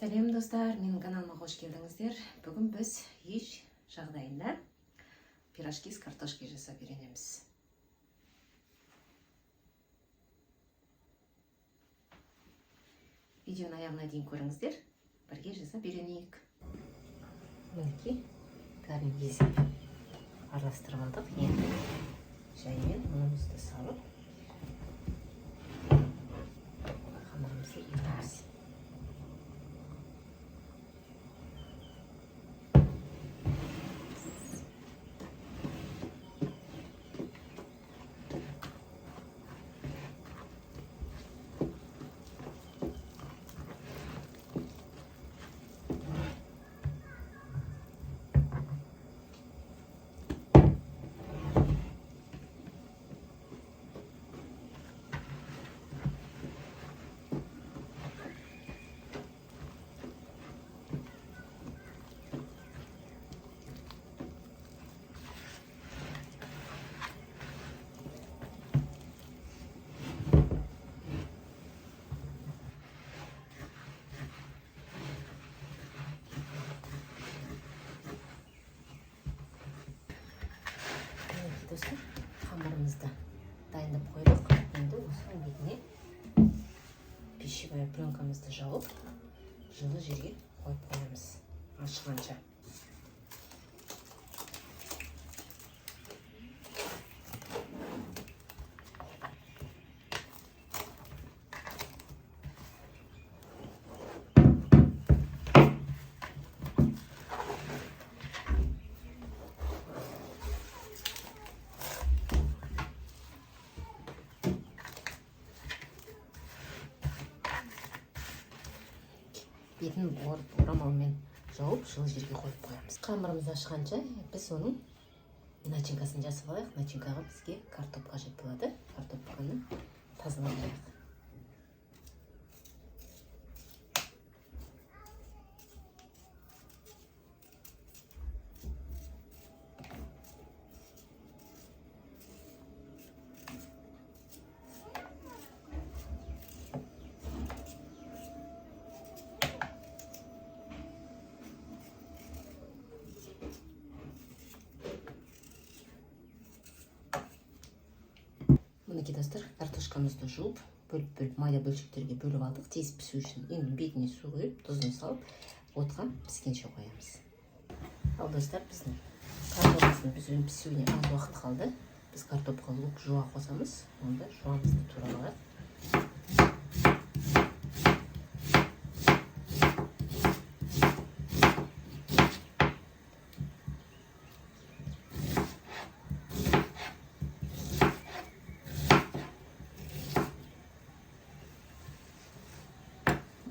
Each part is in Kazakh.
Сәлем, достар! Менің каналыма қош келдіңіздер. Бүгін біз үй жағдайында пирожки с картошкой жасап үйренеміз. Видеоның аяғына дейін көріңіздер, бірге жасап үйренейік. Мінекей, бәрін езіп, араластырып алдық. Енді жаймен ұнымызды салып, қамырымызды иіреміз. Мінекей, достар, қамырымызды дайындап қойдық. Енді осының бетіне пищевая пленкамызды жауып, жылы жерге қойып қоямыз ашығанша. Бетін орамалмен жауып, жылы жерге қойып қоямыз. Қамырымыз ашығанша, біз оның начинкасын жасап алайық. Начинкаға бізге картоп қажет болады. Картопканы тазалап алайық. Мінекей, достар, картошкамызды жуып, бөліп бөліп, майда бөлшектерге бөліп алдық, тез пісу үшін. Енді бетіне су құйып, тұзын салып, отқа піскенше қоямыз. Ал, достар, біздің картопымыздың пісуіне аз уақыт қалды. Біз картопқа лук, жуа қосамыз. Онда жуамызды турап алайық.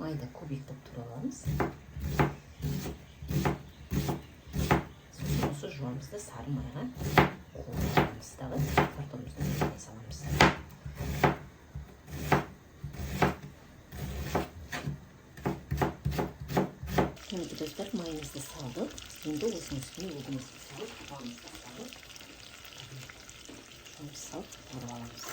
Майда кубик қылып турап аламыз. Сосын осы жуамызды сары майға қуырып аламыз дағы, картопымыздың үстіне саламыз. Мінекей, достар, майымызды салдық. Енді осының үстіне лугымызды салып, жуамызды салып, жуамызды салып, қуырып аламыз.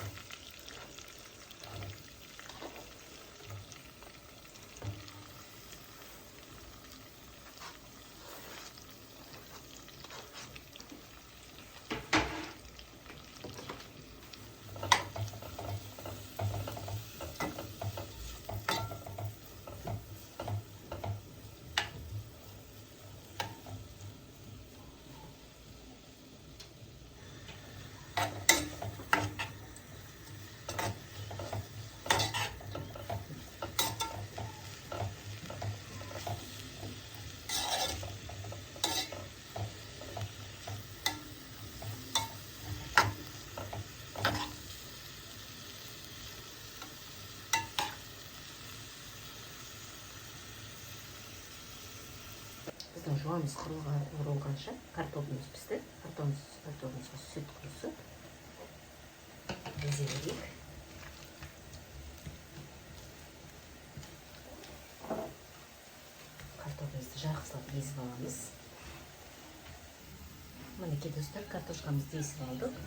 Біздің жуамыз қуырылғанша, картопымыз пісті. Картопымызға сүт қосып, езе берейік. Картопымызды жақсылап езіп аламыз. Мінекей, достар, картошкамызды езіп алдық,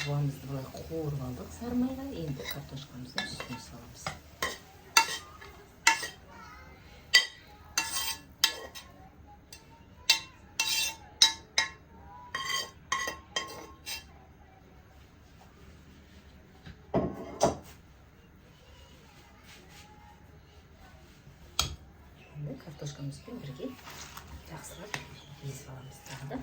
жуамызды былай қуырып алдық сары майға. Енді картошкамыздың үстіне саламыз. Енді картошкамызбен бірге жақсылап езіп аламыз тағы да.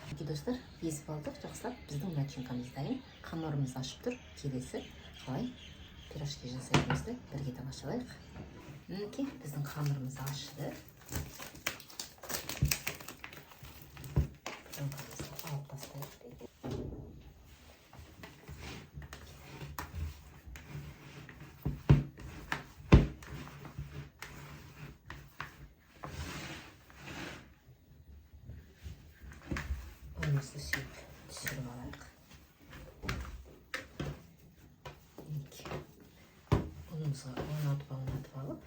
Мінекей, достар, езіп алдық жақсылап, біздің начинкамыз дайын, қамырымыз ашып тұр. Келесі қалай пирожки жасайтынымызды бірге тамашалайық. Мінекей, біздің қамырымыз ашыды. Пленкамызды алып тастайық. Ұнымызды сүйіп түсіріп алайық. Мінекей, ұнымызға ұнатып ұнатып алып,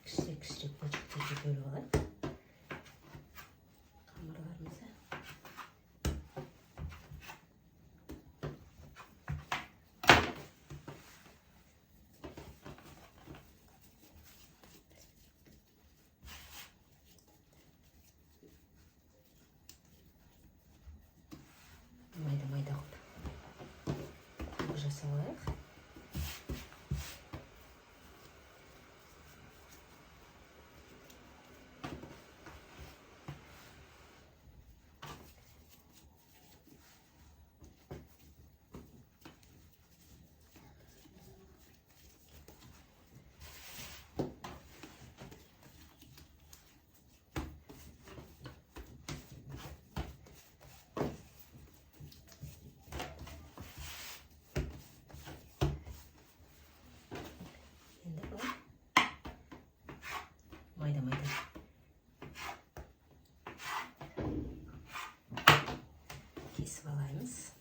кішірек кішірек бөлшектерге бөліп алайық қамырларымызды. Майда майда қылып жасап алайық. Енді былай майда майда кесіп алаймыз.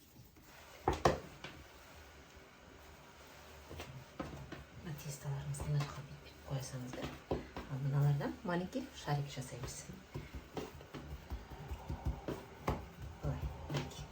Мына тестоларыңызды мына жаққа бүйтіп қоя салыңыздар. Ал мыналардан маленький шарик жасаймыз. Былай, мінекей.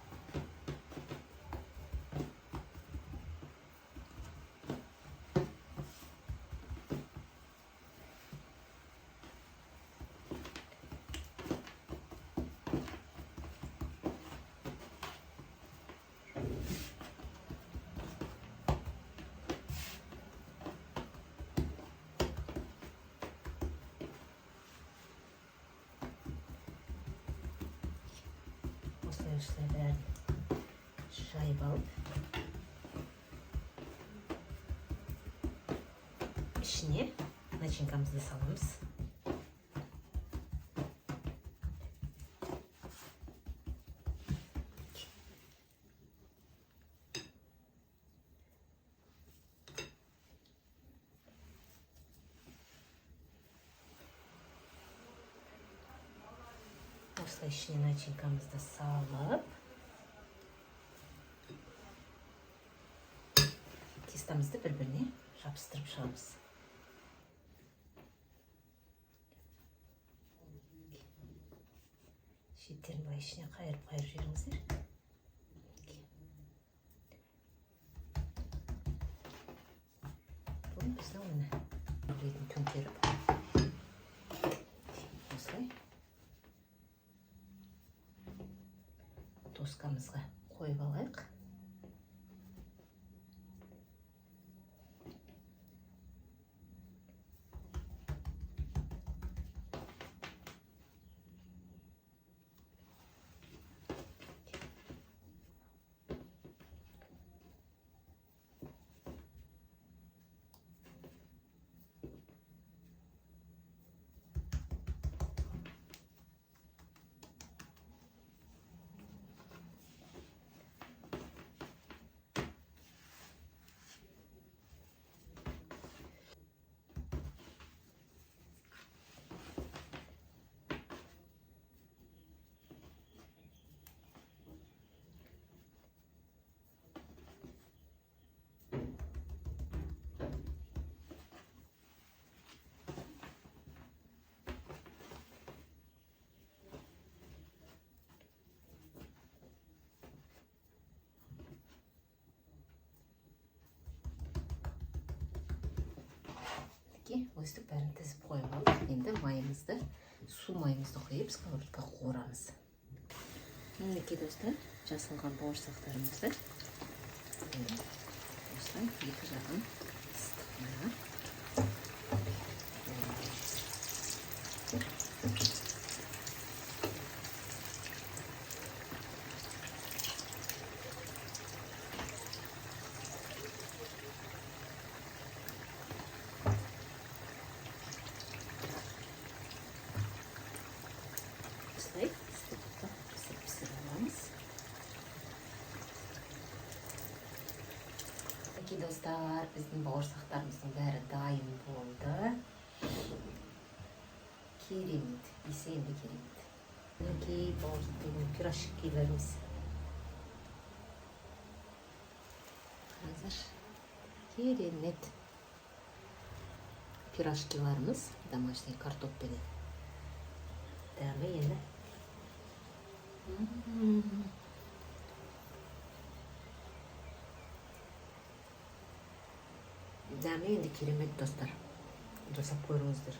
Осылай осылай бәрін жайып алып, ішіне начинкамызды саламыз. Осылай ішіне начинкамызды салып, тестамызды бір-біріне жабыстырып шығамыз. Шеттерін былай ішіне қайырып-қайырып жіберіңіздер. Бұл біздің міне бетін төңкеріп, осылай доскамызға қойып алайық. Өстіп бәрін тізіп қойып алдық. Енді майымызды, су майымызды құйып, сковородкаға қуырамыз. Мінекей, достар, жасалған бауырсақтарымызды енді осылай екі жағын ыстық майға қуырамыз. Осылай ыстық отта пісіріп аламыз. Мінекей, достар, біздің бауырсақтарымыздың бәрі дайын болды. Керемет, иісі енді керемет. Мінекей, бауырсақ пирожкилеріміз. Қараңыздаршы, керемет пирожкиларымыз домашний картоппенен. Дәмі енді. Дәмі енді керемет, достар. Жасап көріңіздер.